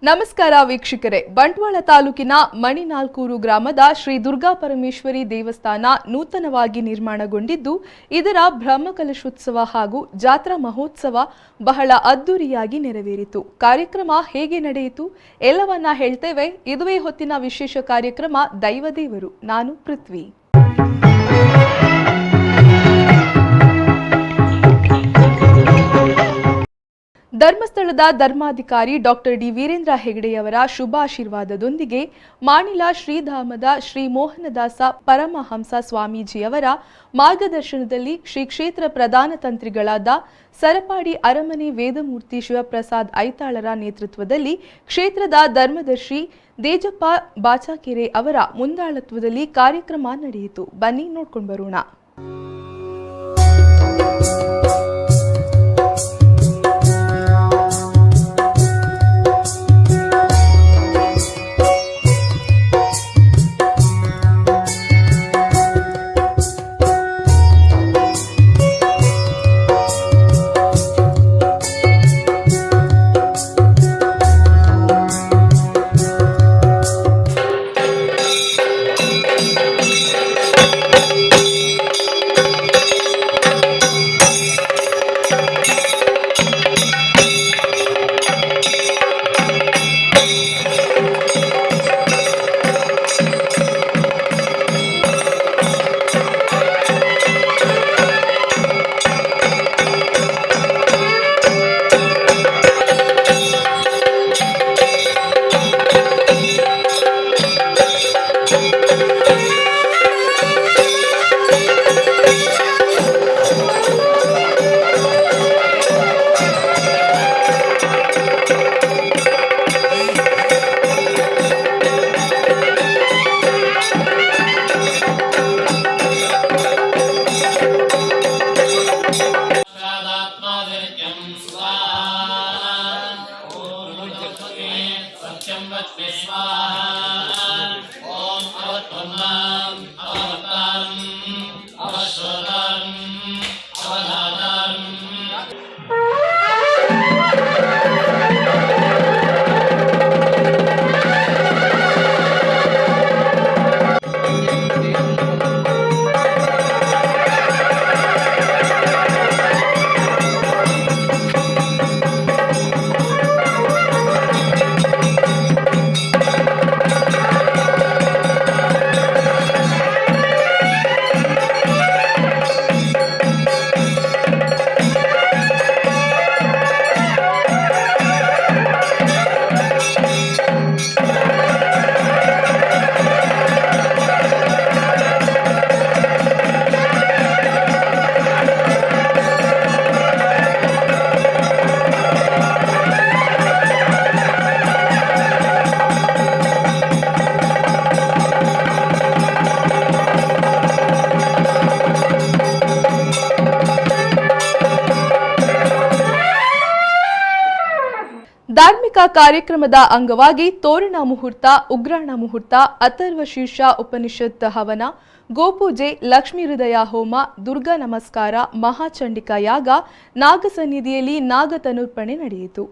ನಮಸ್ಕಾರ ವೀಕ್ಷಕರೇ, ಬಂಟ್ವಾಳ ತಾಲೂಕಿನ ಮಣಿನಾಲ್ಕೂರು ಗ್ರಾಮದ ಶ್ರೀ ದುರ್ಗಾ ಪರಮೇಶ್ವರಿ ದೇವಸ್ಥಾನ ನೂತನವಾಗಿ ನಿರ್ಮಾಣಗೊಂಡಿದ್ದು, ಇದರ ಬ್ರಹ್ಮಕಲಶೋತ್ಸವ ಹಾಗೂ ಜಾತ್ರಾ ಮಹೋತ್ಸವ ಬಹಳ ಅದ್ದೂರಿಯಾಗಿ ನೆರವೇರಿತು. ಕಾರ್ಯಕ್ರಮ ಹೇಗೆ ನಡೆಯಿತು ಎಲ್ಲವನ್ನ ಹೇಳ್ತೇವೆ. ಇದುವೇ ಹೊತ್ತಿನ ವಿಶೇಷ ಕಾರ್ಯಕ್ರಮ ದೈವದೇವರು. ನಾನು ಪೃಥ್ವಿ. ಧರ್ಮಸ್ಥಳದ ಧರ್ಮಾಧಿಕಾರಿ ಡಾಕ್ಟರ್ ಡಿ ವೀರೇಂದ್ರ ಹೆಗಡೆಯವರ ಶುಭಾಶೀರ್ವಾದದೊಂದಿಗೆ ಮಾಣಿಲ ಶ್ರೀಧಾಮದ ಶ್ರೀ ಮೋಹನದಾಸ ಪರಮಹಂಸ ಸ್ವಾಮೀಜಿಯವರ ಮಾರ್ಗದರ್ಶನದಲ್ಲಿ ಶ್ರೀ ಕ್ಷೇತ್ರ ಪ್ರಧಾನ ತಂತ್ರಿಗಳಾದ ಸರಪಾಡಿ ಅರಮನೆ ವೇದಮೂರ್ತಿ ಶಿವಪ್ರಸಾದ್ ಐತಾಳರ ನೇತೃತ್ವದಲ್ಲಿ ಕ್ಷೇತ್ರದ ಧರ್ಮದರ್ಶಿ ದೇಜಪ್ಪ ಬಾಚಾಕೆರೆ ಅವರ ಮುಂದಾಳತ್ವದಲ್ಲಿ ಕಾರ್ಯಕ್ರಮ ನಡೆಯಿತು. ಬನ್ನಿ ನೋಡ್ಕೊಂಡು ಬರೋಣ. ಧಾರ್ಮಿಕ ಕಾರ್ಯಕ್ರಮದ ಅಂಗವಾಗಿ ತೋರಣ ಮುಹೂರ್ತ, ಉಗ್ರಾಣ ಮುಹೂರ್ತ, ಅಥರ್ವ ಶೀರ್ಷ ಉಪನಿಷತ್ ಹವನ, ಗೋಪೂಜೆ, ಲಕ್ಷ್ಮೀ ಹೃದಯ ಹೋಮ, ದುರ್ಗಾ ನಮಸ್ಕಾರ, ಮಹಾಚಂಡಿಕಾ ಯಾಗ, ನಾಗಸನ್ನಿಧಿಯಲ್ಲಿ ನಾಗತನುರ್ಪಣೆ ನಡೆಯಿತು.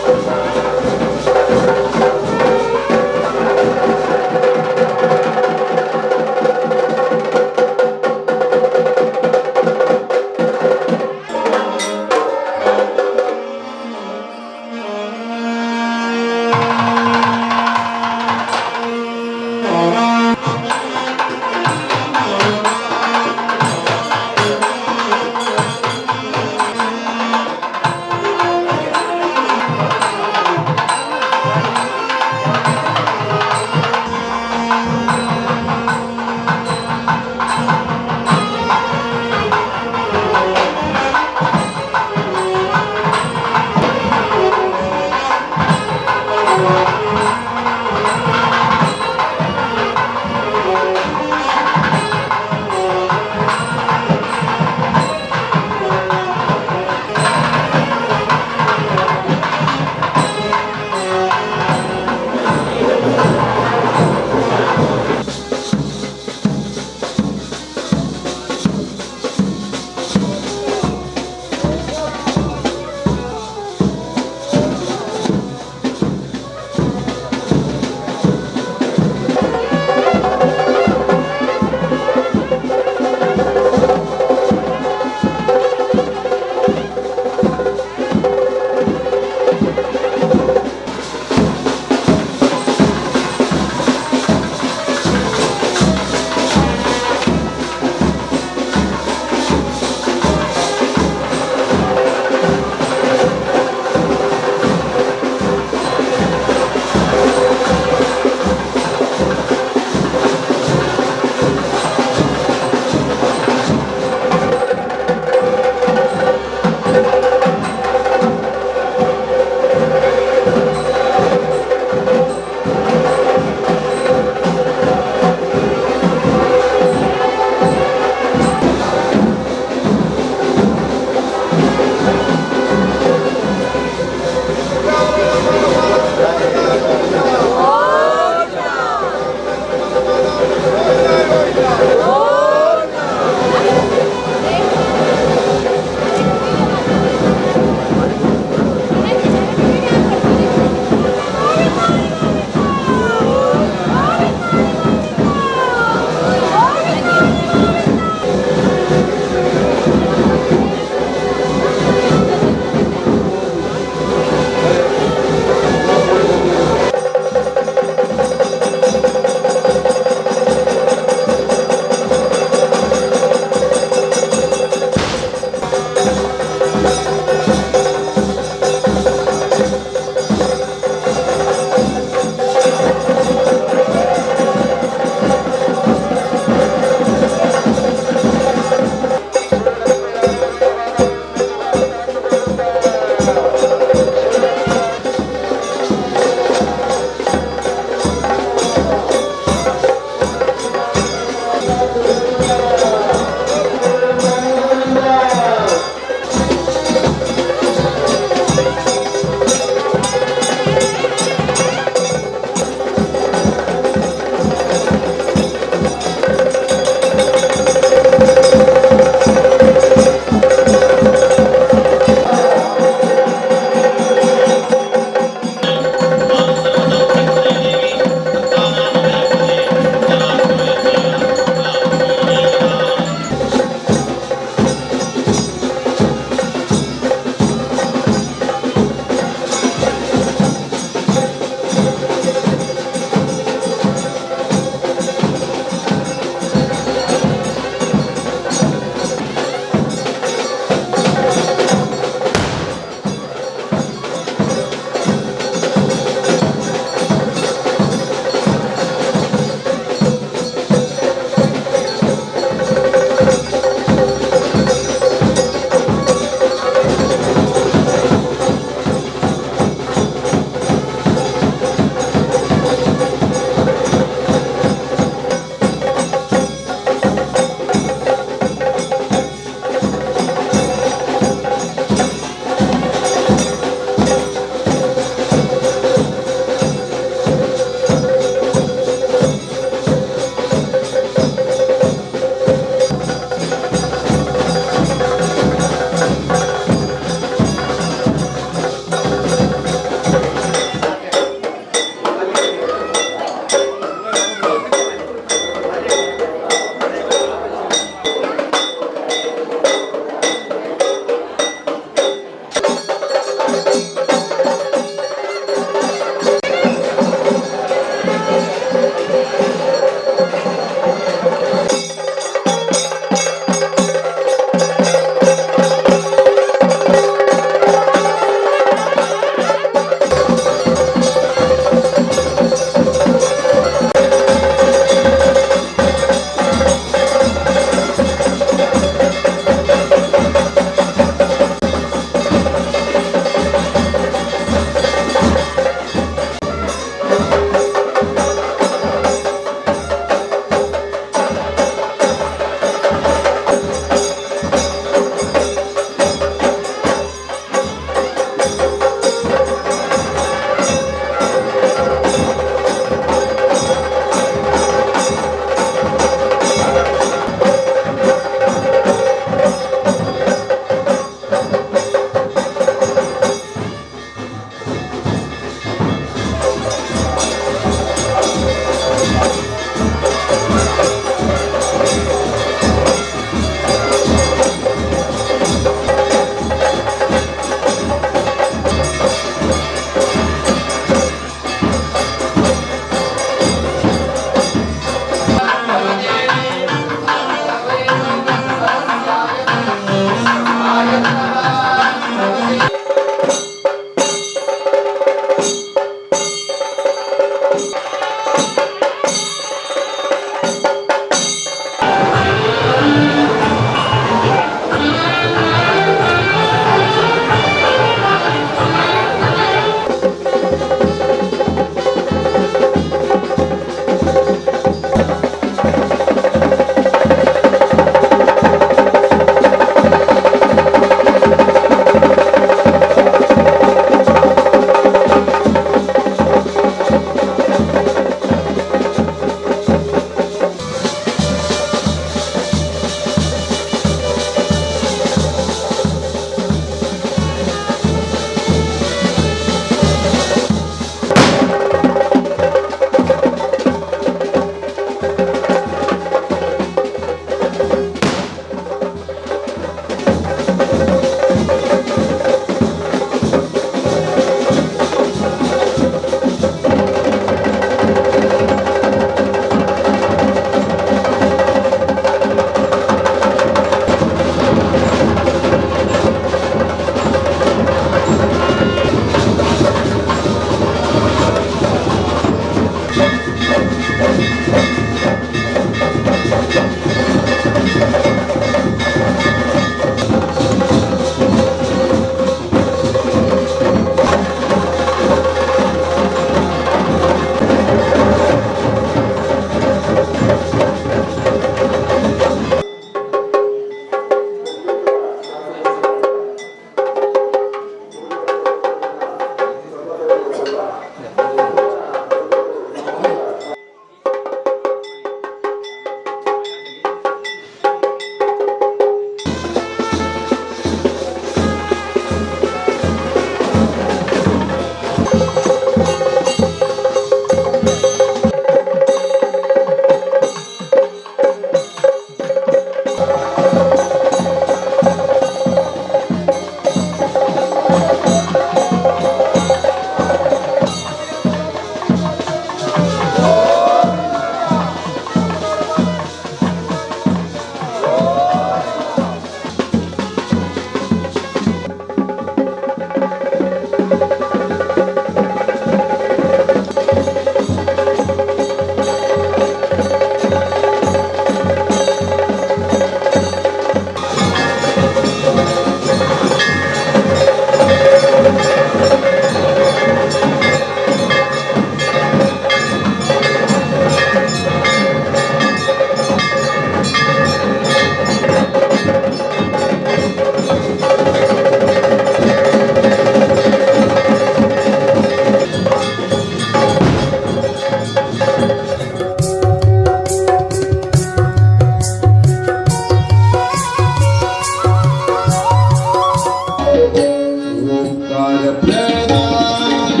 प्रधान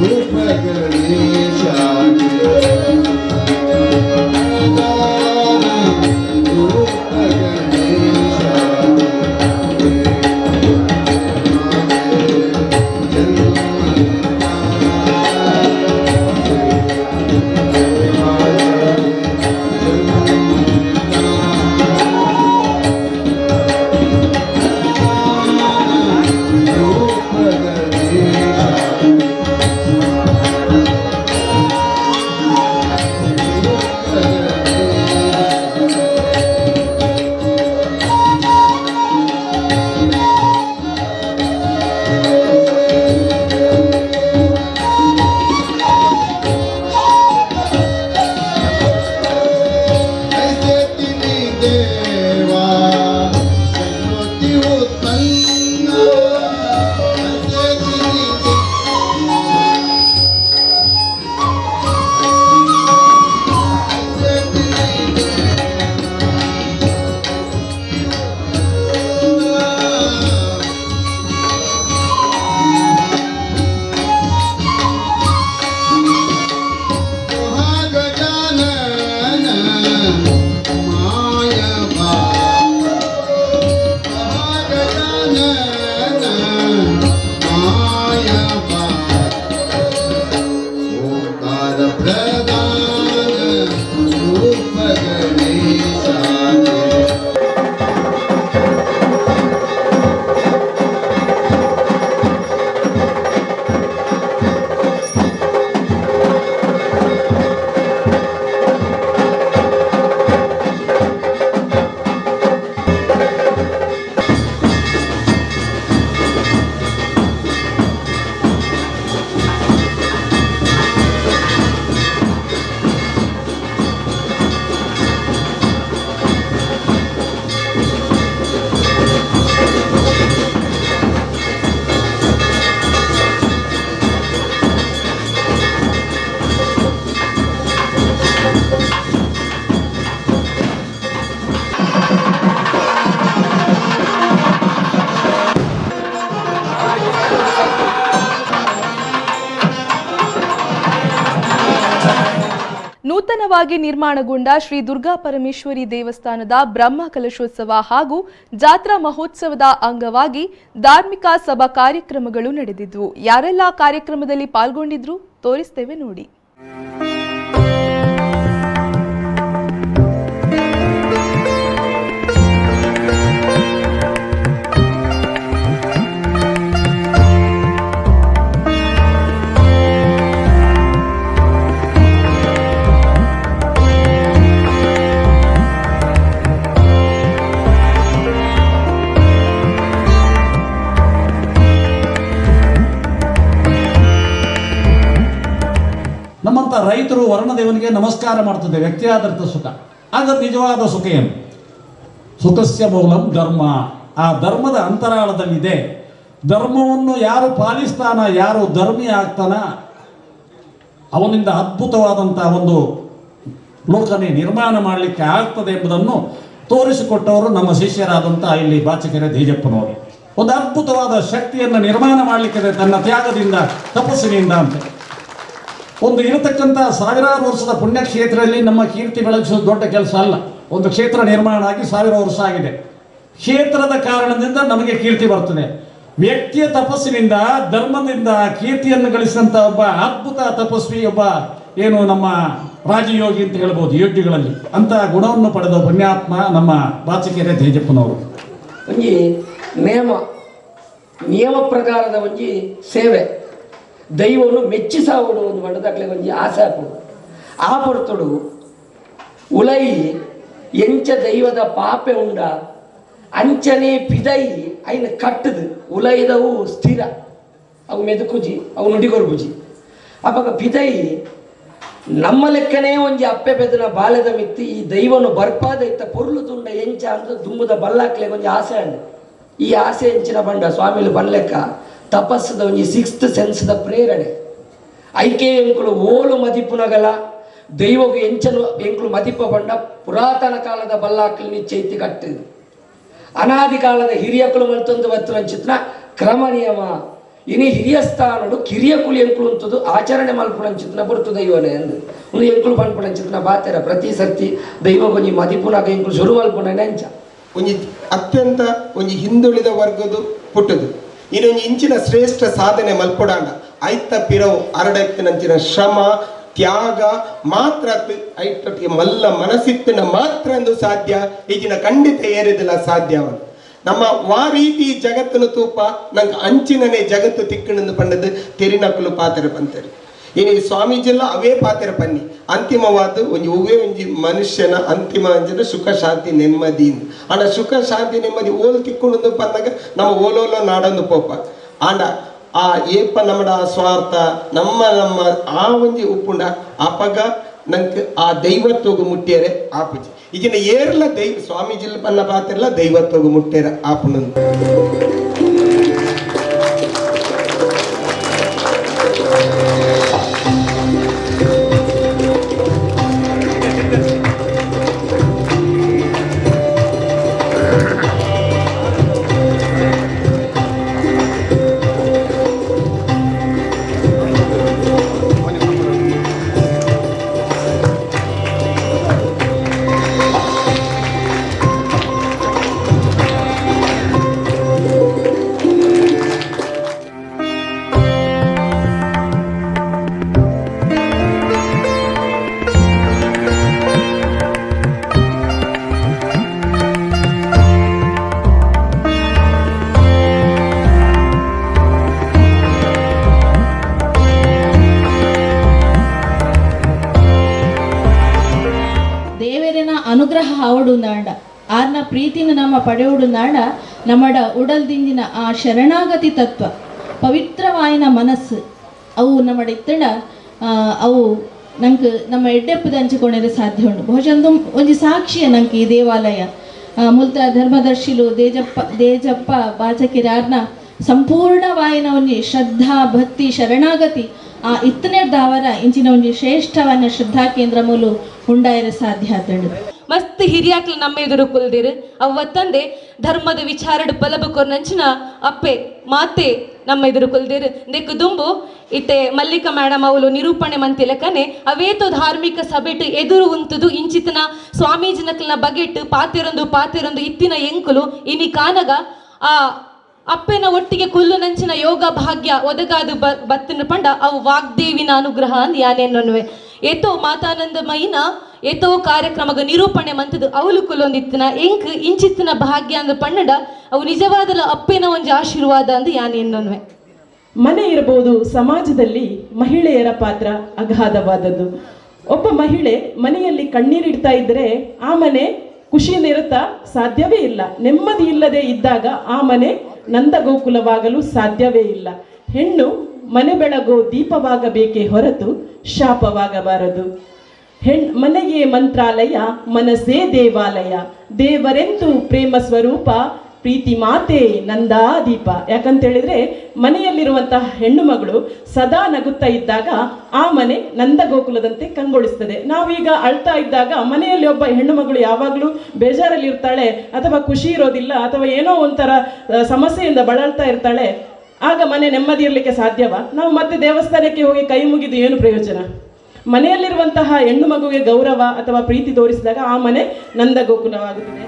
रूप गणेशाचे प्रधान रूप गणेशाचे रूप गणेशाचे ऐसे तिन्ही देवा ज्योती उत्पन्न ऐसे तिन्ही ऐसे तिन्ही देवा तुहा गजानन माय बाप तुहा गजानन माय बाप ओंकार प्रधान रूप गणेशाचे. ನೂತನವಾಗಿ ನಿರ್ಮಾಣಗೊಂಡ ಶ್ರೀ ದುರ್ಗಾ ಪರಮೇಶ್ವರಿ ದೇವಸ್ಥಾನದ ಬ್ರಹ್ಮ ಕಲಶೋತ್ಸವ ಹಾಗೂ ಜಾತ್ರಾ ಮಹೋತ್ಸವದ ಅಂಗವಾಗಿ ಧಾರ್ಮಿಕ ಸಭಾ ಕಾರ್ಯಕ್ರಮಗಳು ನಡೆದಿದ್ವು. ಯಾರೆಲ್ಲ ಕಾರ್ಯಕ್ರಮದಲ್ಲಿ ಪಾಲ್ಗೊಂಡಿದ್ರು ತೋರಿಸ್ತೇವೆ ನೋಡಿ. ನಮ್ಮಂಥ ರೈತರು ವರ್ಣದೇವನಿಗೆ ನಮಸ್ಕಾರ ಮಾಡ್ತದೆ, ವ್ಯಕ್ತಿಯಾಧಾರಿತ ಸುಖ. ಆದರೆ ನಿಜವಾದ ಸುಖ ಏನು? ಸುಖಸ್ಯ ಮೂಲಂ ಧರ್ಮ. ಆ ಧರ್ಮದ ಅಂತರಾಳದಲ್ಲಿದೆ. ಧರ್ಮವನ್ನು ಯಾರು ಪಾಲಿಸ್ತಾನ, ಯಾರು ಧರ್ಮಿ ಆಗ್ತಾನ, ಅವನಿಂದ ಅದ್ಭುತವಾದಂಥ ಒಂದು ಲೋಕನೇ ನಿರ್ಮಾಣ ಮಾಡಲಿಕ್ಕೆ ಆಗ್ತದೆ ಎಂಬುದನ್ನು ತೋರಿಸಿಕೊಟ್ಟವರು ನಮ್ಮ ಶಿಷ್ಯರಾದಂಥ ಇಲ್ಲಿ ಬಾಚಕೆರೆ ಧೀಜಪ್ಪನವರು. ಒಂದು ಅದ್ಭುತವಾದ ಶಕ್ತಿಯನ್ನು ನಿರ್ಮಾಣ ಮಾಡಲಿಕ್ಕಿದೆ ತನ್ನ ತ್ಯಾಗದಿಂದ, ತಪಸ್ಸಿನಿಂದ ಅಂತ. ಒಂದು ಇರತಕ್ಕಂಥ ಸಾವಿರಾರು ವರ್ಷದ ಪುಣ್ಯಕ್ಷೇತ್ರದಲ್ಲಿ ನಮ್ಮ ಕೀರ್ತಿ ಬೆಳಗಿಸೋದು ದೊಡ್ಡ ಕೆಲಸ ಅಲ್ಲ. ಒಂದು ಕ್ಷೇತ್ರ ನಿರ್ಮಾಣ ಆಗಿ 1000 ವರ್ಷ ಆಗಿದೆ. ಕ್ಷೇತ್ರದ ಕಾರಣದಿಂದ ನಮಗೆ ಕೀರ್ತಿ ಬರ್ತದೆ. ವ್ಯಕ್ತಿಯ ತಪಸ್ಸಿನಿಂದ, ಧರ್ಮದಿಂದ ಕೀರ್ತಿಯನ್ನು ಗಳಿಸಿದಂಥ ಒಬ್ಬ ಅದ್ಭುತ ತಪಸ್ವಿ, ಒಬ್ಬ ಏನು ನಮ್ಮ ರಾಜಯೋಗಿ ಅಂತ ಹೇಳ್ಬೋದು ಯೋಗ್ಯಗಳಲ್ಲಿ, ಅಂತಹ ಗುಣವನ್ನು ಪಡೆದ ಪುಣ್ಯಾತ್ಮ ನಮ್ಮ ಬಾಚಕೆರೆ ತೇಜಪ್ಪನವರು. ಒಂಜಿ ನೇಮ ನಿಯಮ ಪ್ರಕಾರದ ಒಂಜಿ ಸೇವೆ ದೈವನು ಮೆಚ್ಚಿಸಾವಡು ಒಂದು ಮಂಡದಾಕ್ಲೆ ಒಂಜಿ ಆಸೆ ಆಪುಡು. ಆ ಪೊರ್ತುಡು ಉಲೈ ಎಂಚ ದೈವದ ಪಾಪೆ ಉಂಡ ಅಂಚನೆ ಪಿದೈ ಐನ ಕಟ್ಟದು ಉಲೈದವು ಸ್ಥಿರ ಅವು ಮೆದುಕುಜಿ ಅವು ನುಡಿಗೊರ್ಬುಜಿ. ಅಪಗ ಪಿದೈ ನಮ್ಮ ಲೆಕ್ಕನೇ ಒಂಜಿ ಅಪ್ಪೆ ಬೆದನ ಬಾಲ್ಯದ ಮಿತ್ತಿ ಈ ದೈವನು ಬರ್ಪಾದ ಇತ್ತ ಪೊರ್ಲು ತುಂಡ ಎಂಚ ಅಂತ ದುಂಬುದ ಬಲ್ಲಾಕ್ಲೆ ಒಂಜಿ ಆಸೆ ಅಂಡು. ಈ ಆಸೆ ಎಂಚಿನ ಬಂಡ ಸ್ವಾಮಿಲು ಬಲ್ಲೆಕ್ಕ ತಪಸ್ಸದ ಒಂಜಿ ಸಿಕ್ಸ್ತ್ ಸೆನ್ಸ್ದ ಪ್ರೇರಣೆ. ಐಕೆ ಎಂಕುಲು ಓಲು ಮದಿಪುನಗಲ ದೈವಗು ಎಂಚನು ಎಂಕುಲು ಮದಿಪ ಬಂಡ ಪುರಾತನ ಕಾಲದ ಬಲ್ಲಾಕ್ಲು ನಿಶ್ಚಯಿತಿ ಕಟ್ಟು ಅನಾದಿ ಕಾಲದ ಹಿರಿಯಕುಲು ಮಲ್ತೊಂದು ಬತ್ತಿನ ಚಿತ್ರ ಕ್ರಮ ನಿಯಮ. ಇನಿ ಹಿರಿಯ ಸ್ಥಾನಡು ಕಿರಿಯ ಕುಲಿ ಎಂಕುಲು ಅಂತದ್ದು ಆಚರಣೆ ಮಲ್ಪುಣಂಚಿತ್ನ ಪೊರ್ತು ದೈವನೇ ಅಂದು ಒಂದು ಎಂಕುಲು ಪನ್ಪುಣಂಚಿತ್ನ ಬಾತೆರ ಪ್ರತಿ ಸರ್ತಿ ದೈವ ಒಂಜಿ ಮದಿಪುನಾಗ ಎಂಕುಲು ಶುರು ಮಲ್ಪುಣನೆ ಅಂಚ. ಒಂಜಿ ಅತ್ಯಂತ ಒಂಜಿ ಹಿಂದುಳಿದ ವರ್ಗದು ಪುಟ್ಟುದು ಇನ್ನೊಂಜಿ ಇಂಚಿನ ಶ್ರೇಷ್ಠ ಸಾಧನೆ ಮಲ್ಪೊಡಾಂಡ ಐತ ಪಿರವು ಅರಡೈತಿನಂಚಿನ ಶ್ರಮ ತ್ಯಾಗ ಮಾತ್ರ ಐಟೊಟ್ಟಿಗೆ ಮಲ್ಲ ಮನಸ್ಸಿತ್ತಿನ ಮಾತ್ರ ಎಂದು ಸಾಧ್ಯ ಈಗಿನ ಖಂಡಿತ ಏರಿದಿಲ್ಲ ಸಾಧ್ಯವನ್ನು. ನಮ್ಮ ವಾ ರೀತಿ ಜಗತ್ತನ್ನು ತೂಪ ನಂಗೆ ಅಂಚಿನನೇ ಜಗತ್ತು ತಿಕ್ಕಣಂದು ಪಂಡದು ತೆರಿನಕುಲು ಪಾತ್ರ ಪಂತರು. ಇನಿ ಸ್ವಾಮೀಜಿಲ್ಲ ಅವೇ ಪಾತ್ರ ಪನ್ನಿ ಅಂತಿಮವಾದ ಒಂಜಿ ಒವ್ವೇ ಒಂಜಿ ಮನುಷ್ಯನ ಅಂತಿಮ ಅಂಚಿನ ಸುಖ ಶಾಂತಿ ನೆಮ್ಮದಿ. ಆಂಡ ಸುಖ ಶಾಂತಿ ನೆಮ್ಮದಿ ಓಲ್ ತಿಕ್ಕುಂಡು ಪಂದಾಗ ನಮ್ಮ ಓಲೋಲೋ ನಾಡೊಂದು ಪೋಪ. ಆಂಡ ಆ ಏಪ ನಮ್ಮಡ ಆ ಸ್ವಾರ್ಥ ನಮ್ಮ ನಮ್ಮ ಆ ಒಂಜಿ ಉಪ್ಪುಂಡ ಅಪಗ ನಂಗೆ ಆ ದೈವತ್ವಗು ಮುಟ್ಟಿಯರೆ ಆಪುಜಿ. ಈಗಿನ ಏರ್ಲ ದೈವ ಸ್ವಾಮೀಜಿಲ್ ಪನ್ನ ಪಾತ್ರಲ್ಲ ದೈವತ್ವಗು ಮುಟ್ಟಿಯರೆ ಆಪುಣಂದು. ದೇವರಿನ ಅನುಗ್ರಹ ಆವಡುಂದಾಂಡ ಆರ್ನ ಪ್ರೀತಿನ ನಮ್ಮ ಪಡೆಯುಡುಂದಾಂಡ ನಮ್ಮಡ ಉಡಲ್ದಿಂದಿನ ಆ ಶರಣಾಗತಿ ತತ್ವ ಪವಿತ್ರವಾಯಿನ ಮನಸ್ಸು ಅವು ನಮ್ಮಡ ಇತ್ತಂಡ ಅವು ನಂಗೆ ನಮ್ಮ ಎಡ್ಡೆಪ್ಪದ ಹಂಚಿಕೊಂಡರೆ ಸಾಧ್ಯ ಉಂಟು. ಬಹುಶಃ ಒಂದು ಒಂಜಿ ಸಾಕ್ಷಿಯ ನಂಗೆ ಈ ದೇವಾಲಯ ಮುಲ್ತ ಧರ್ಮದರ್ಶಿಲು ದೇಜಪ್ಪ ದೇಜಪ್ಪ ಬಾಚಕಿರಾರ್ನ ಸಂಪೂರ್ಣವಾಯಿನ ಒಂಜಿ ಶ್ರದ್ಧಾ ಭಕ್ತಿ ಶರಣಾಗತಿ ಆ ಇತ್ತನೇ ದಾವರ ಇಂಚಿನ ಒಂಜಿ ಶ್ರೇಷ್ಠವಾದ ಶ್ರದ್ಧಾ ಕೇಂದ್ರ ಮೂಲು ಉಂಡಾಯರೆ ಸಾಧ್ಯ ಆತಂಡು. ಮಸ್ತ್ ಹಿರಿಯಾಕ್ಲು ನಮ್ಮ ಎದುರು ಕುಲ್ದಿರು ಅವತ್ತಂದೆ ಧರ್ಮದ ವಿಚಾರಡು ಪಲಬು ಕೊರ್ನಂಚಿನ ಅಪ್ಪೆ ಮಾತೆ ನಮ್ಮ ಎದುರು ಕುಲ್ದಿರು ನೆಕ್ಕು ದುಂಬು ಇತ್ತೆ ಮಲ್ಲಿಕ ಮೇಡಮ್ ಅವಳು ನಿರೂಪಣೆ ಮಂತಿಲಕನೆ ಅವೇತೋ ಧಾರ್ಮಿಕ ಸಭೆಟ್ ಎದುರು ಉಂತುದು ಇಂಚಿತನ ಸ್ವಾಮೀಜಿನಕ್ಲನ ಬಗೆಟ್ ಪಾತಿರೊಂದು ಪಾತಿರೊಂದು ಇತ್ತಿನ ಎಂಕುಲು ಇನಿ ಕಾನಗ ಆ ಅಪ್ಪೆನ ಒಟ್ಟಿಗೆ ಕುಲ್ಲು ನಂಚಿನ ಯೋಗ ಭಾಗ್ಯ ಒದಗಾದು ಬತ್ತಿನ ಪಂಡ ಅವು ವಾಗ್ದೇವಿನ ಅನುಗ್ರಹ ಅಂದ್ ಯಾನೇನನ್ನುವೆ. ಏತೋ ಮಾತಾನಂದಮಯಿನ ಏತೋ ಕಾರ್ಯಕ್ರಮಗ ನಿರೂಪಣೆ ಮಂತದು ಅವಲು ಕುಲೊಂದಿತ್ತಿನ ಎಂಕ್ ಇಂಚಿತ್ತಿನ ಭಾಗ್ಯ ಅಂದ್ ಪಣ್ಣಡ ಅವು ನಿಜವಾದಲ ಅಪ್ಪೆನ ಒಂಜಿ ಆಶೀರ್ವಾದ ಅಂದ್ ಯಾನೇನನ್ನುವೆ. ಮನೆ ಇರಬಹುದು, ಸಮಾಜದಲ್ಲಿ ಮಹಿಳೆಯರ ಪಾತ್ರ ಅಗಾಧವಾದದ್ದು. ಒಬ್ಬ ಮಹಿಳೆ ಮನೆಯಲ್ಲಿ ಕಣ್ಣೀರಿಡ್ತಾ ಇದ್ದರೆ ಆ ಮನೆ ಖುಷಿಯಿಂದ ಇರುತ್ತಾ? ಸಾಧ್ಯವೇ ಇಲ್ಲ. ನೆಮ್ಮದಿ ಇಲ್ಲದೆ ಇದ್ದಾಗ ಆ ಮನೆ ನಂದಗೋಕುಲವಾಗಲು ಸಾಧ್ಯವೇ ಇಲ್ಲ. ಹೆಣ್ಣು ಮನೆ ಬೆಳಗೋ ದೀಪವಾಗಬೇಕೇ ಹೊರತು ಶಾಪವಾಗಬಾರದು. ಮನೆಯೇ ಮಂತ್ರಾಲಯ, ಮನಸ್ಸೇ ದೇವಾಲಯ, ದೇವರೆಂದು ಪ್ರೇಮ ಸ್ವರೂಪ, ಪ್ರೀತಿ ಮಾತೆ ನಂದಾದೀಪ. ಯಾಕಂತೇಳಿದ್ರೆ ಮನೆಯಲ್ಲಿರುವಂತಹ ಹೆಣ್ಣು ಮಗಳು ಸದಾ ನಗುತ್ತಾ ಇದ್ದಾಗ ಆ ಮನೆ ನಂದಗೋಕುಲದಂತೆ ಕಂಗೊಳಿಸ್ತದೆ. ನಾವೀಗ ಅಳ್ತಾ ಇದ್ದಾಗ ಮನೆಯಲ್ಲಿ ಒಬ್ಬ ಹೆಣ್ಣು ಮಗಳು ಯಾವಾಗಲೂ ಬೇಜಾರಲ್ಲಿ ಇರ್ತಾಳೆ, ಅಥವಾ ಖುಷಿ ಇರೋದಿಲ್ಲ, ಅಥವಾ ಏನೋ ಒಂಥರ ಸಮಸ್ಯೆಯಿಂದ ಬಳಲ್ತಾ ಇರ್ತಾಳೆ. ಆಗ ಮನೆ ನೆಮ್ಮದಿ ಇರಲಿಕ್ಕೆ ಸಾಧ್ಯವಾ? ನಾವು ಮತ್ತೆ ದೇವಸ್ಥಾನಕ್ಕೆ ಹೋಗಿ ಕೈ ಮುಗಿದು ಏನು ಪ್ರಯೋಜನ? ಮನೆಯಲ್ಲಿರುವಂತಹ ಹೆಣ್ಣು ಮಗುವಿಗೆ ಗೌರವ ಅಥವಾ ಪ್ರೀತಿ ತೋರಿಸಿದಾಗ ಆ ಮನೆ ನಂದಗೋಕುಲವಾಗುತ್ತದೆ.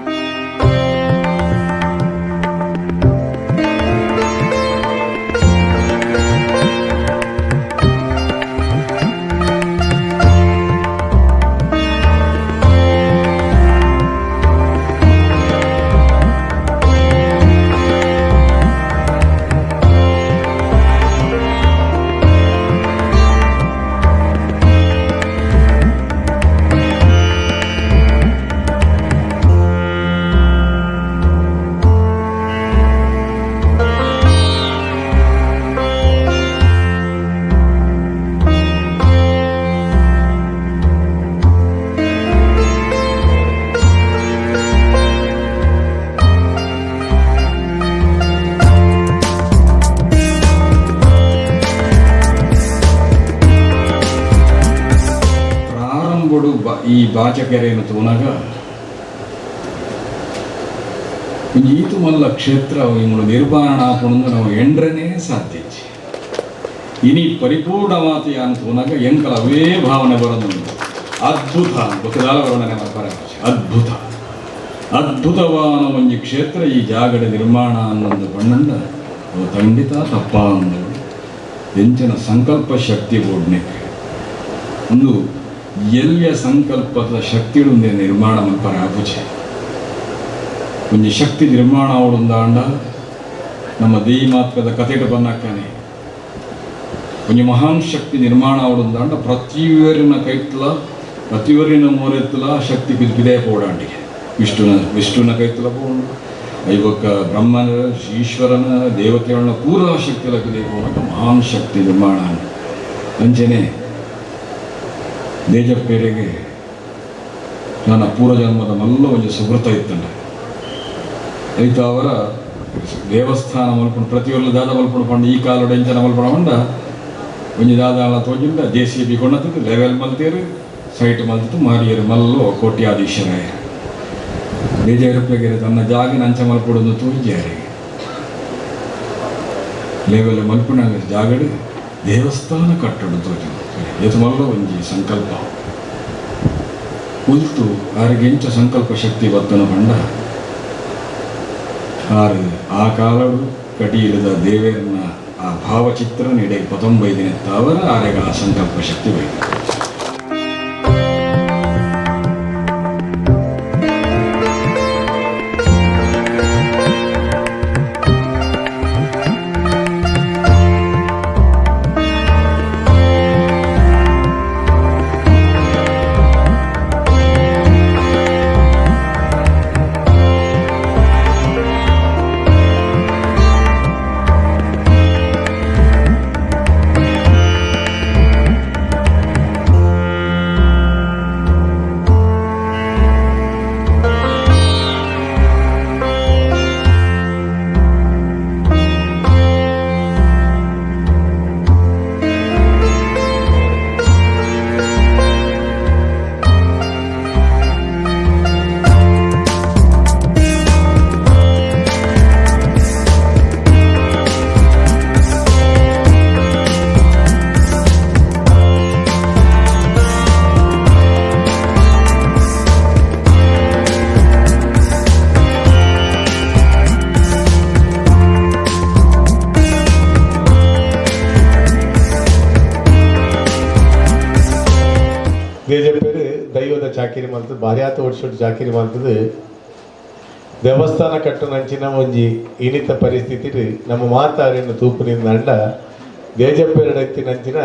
ಪ್ರಾರಂಭಡು ಈ ಬಾಚಕೆರೆಯನ್ನು ತೂನಾಗ ಈತು ಮಲ್ಲ ಕ್ಷೇತ್ರ ಇವುಗಳು ನಿರ್ಮಾಣ ಆಪುಣಂದು ನಾವು ಎಂಡ್ರನೇ ಸಾಧ್ಯ. ಇನಿ ಪರಿಪೂರ್ಣವಾತಿ ಅಂತ ಎಂಕಲ ಅವೇ ಭಾವನೆ ಬರೋದುಂಟು. ಅದ್ಭುತ ಬೊಕ್ಕದಾಲ ವರ್ಣನೆ ಮಲ್ಪರೆ ಅದ್ಭುತ ಅದ್ಭುತವಾದ ಒಂಜಿ ಕ್ಷೇತ್ರ ಈ ಜಾಗಡೆ ನಿರ್ಮಾಣ ಅನ್ನೊಂದು ಬಣ್ಣಂಡ ಅವು ಖಂಡಿತ ತಪ್ಪ ಅಂದಳು. ಎಂಚಿನ ಸಂಕಲ್ಪ ಶಕ್ತಿ ಬೋಡ್ನೆಕ್ ಒಂದು ಎಲ್ಲಿಯ ಸಂಕಲ್ಪದ ಶಕ್ತಿಗಳು ನಿರ್ಮಾಣ ಮಲ್ಪರೆ ಆಪುಜಿ. ಒಂಜಿ ಶಕ್ತಿ ನಿರ್ಮಾಣ ಅವಳೊಂದಾಂಡ ನಮ್ಮ ದೇಯಿ ಮಾತ್ರದ ಕಥೆಟು ಬನ್ನಕ್ಕನೆ ಒಂಜಿ ಮಹಾನ್ ಶಕ್ತಿ ನಿರ್ಮಾಣ ಅವಳೊಂದಾಂಡ ಪ್ರತಿಯೊರಿನ ಕೈತ್ಲ ಪ್ರತಿಯೊರಿನ ಮೋರೆತ್ತಲ ಶಕ್ತಿ ಬಿದ್ದಿದೆ ಪೋಡಾಂಡಿಗೆ. ವಿಷ್ಣುನ ವಿಷ್ಣುನ ಕೈತಲ ಪೋಂಡು, ಐವಕ್ಕ ಬ್ರಹ್ಮನ ಈಶ್ವರನ ದೇವತೆಗಳನ್ನ ಪೂರ ಶಕ್ತಿ ಲಕ್ಕದೆ ಪೋನಕ ಮಹಾನ್ ಶಕ್ತಿ ನಿರ್ಮಾಣ. ಅಂಚನೆ ದೇಜಪ್ಪೇರೆಗೆ ನನ್ನ ಪೂರ್ವಜನ್ಮದ ಮಲ್ಲ ಒಂಜಿ ಸುಕೃತ ಇತ್ತಂಡೆ. ಐತ ಅವರ ದೇವಸ್ಥಾನ ಮಲ್ಪುಂಡು ಪ್ರತಿಯೊಂದು ದಾದ ಮಲ್ಪುಂಡು ಪಂಡ ಈ ಕಾಲೋಡ ಎಂಚನ ಮಲ್ಪಣ ಪಂಡ ಒಂಜಿ ದಾದ ತೋಜಿಂಡ ಜೆ.ಸಿ.ಬಿ ಕೊಂಡತ್ತು ಲೆವೆಲ್ ಮಲ್ತೇರು ಸೈಟ್ ಮಲ್ತಿತ್ತು ಮಾರಿಯರು ಮಲ್ಲೋ ಕೋಟ್ಯಾಧೀಶರಾಯರು. ಬೇಜಾರುಪ್ಪಗೆರೆ ತನ್ನ ಜಾಗ ನಂಚ ಮಲ್ಪೊಡೊಂದು ತೋಜಿಯಾರಿಗೆ ಲೆವೆಲ್ ಮಲ್ಪುಣ ಜಾಗಡು ದೇವಸ್ಥಾನ ಕಟ್ಟಡ ತೋಜು ಏತು ಮಲ್ಲ ಒಂಜಿ ಸಂಕಲ್ಪ ಉಲ್ತು ಆರಿಗೆ ಸಂಕಲ್ಪ ಶಕ್ತಿ ಬತ್ತನ ಪಂಡ ಆರು ಆ ಕಾಲಡು ಕಟೀಲದ ದೇವೇರನ ಆ ಭಾವಚಿತ್ರ ನೀಡೆ ಪತೊಂಬೈದಿನ ತಾವರ ಆರೆಗ ಆ ಸಂಕಲ್ಪ ಶಕ್ತಿ ಬೈದು. ದೇಜಪ್ಪೇರು ದೈವದ ಚಾಕಿರಿ ಮಲ್ತದ ಬಾರ್ಯಾತ ಓಡಿಸೋಡು ಚಾಕಿರಿ ಮಲ್ತದ ದೇವಸ್ಥಾನ ಕಟ್ಟುನಂಚಿನ ಒಂಜಿ ಇನಿತ ಪರಿಸ್ಥಿತಿ ನಮ್ಮ ಮಾತಾರಿನ ತೂಪುನಿಂದ ಅಂಡ ದೇಜಪ್ಪೇರಡತ್ತಿನಂಚಿನ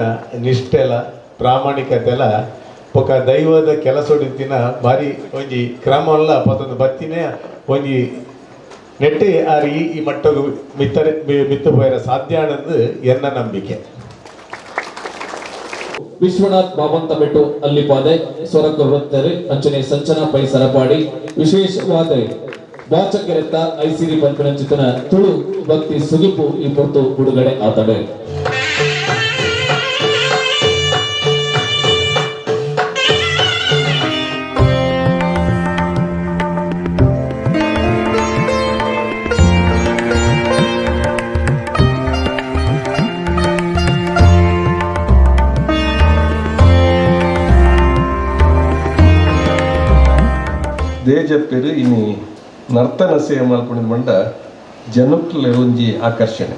ನಿಷ್ಠೆಲ ಪ್ರಾಮಾಣಿಕತೆಲ ಬೊಕ ದೈವದ ಕೆಲಸೊಡಿತ್ತಿನ ಭಾರಿ ಒಂಜಿ ಕ್ರಮಲ್ಲ ಪತ್ತೊಂದು ಬತ್ತಿನೇ ಒಂಜಿ ನೆಟ್ಟಿ ಆರ್ ಈ ಈ ಮಟ್ಟಗು ಮಿತ್ತರೆ ಮಿತ್ತು ಪೋಯರ ಸಾಧ್ಯ ಅನ್ನೋದು ಎನ್ನ ನಂಬಿಕೆ. ವಿಶ್ವನಾಥ್ ಬಾಮಂತಬೆಟ್ಟು ಅಲ್ಲಿಪಾದೆ ಸ್ವರಕ ವೃತ್ತರು ಅಂಚನೆ ಸಂಚನ ಪೈ ಸರಪಾಡಿ ವಿಶೇಷವಾದ ವಾಚಕರೆತ್ತ ಐಸಿರಿ ಪಂಪಿನಂಚಿತನ ತುಳು ಭಕ್ತಿ ಸುಗಿಪು ಈ ಪೊರ್ತು ಬಿಡುಗಡೆ ಆತಡೆ. ದೇಜಪ್ಪೇರು ಇನಿ ನರ್ತನ ಸೇವೆ ಮಲ್ಪುನಿಂದ ಮಂಡ ಜನಕ್ಲೆ ಒಂಜಿ ಆಕರ್ಷಣೆ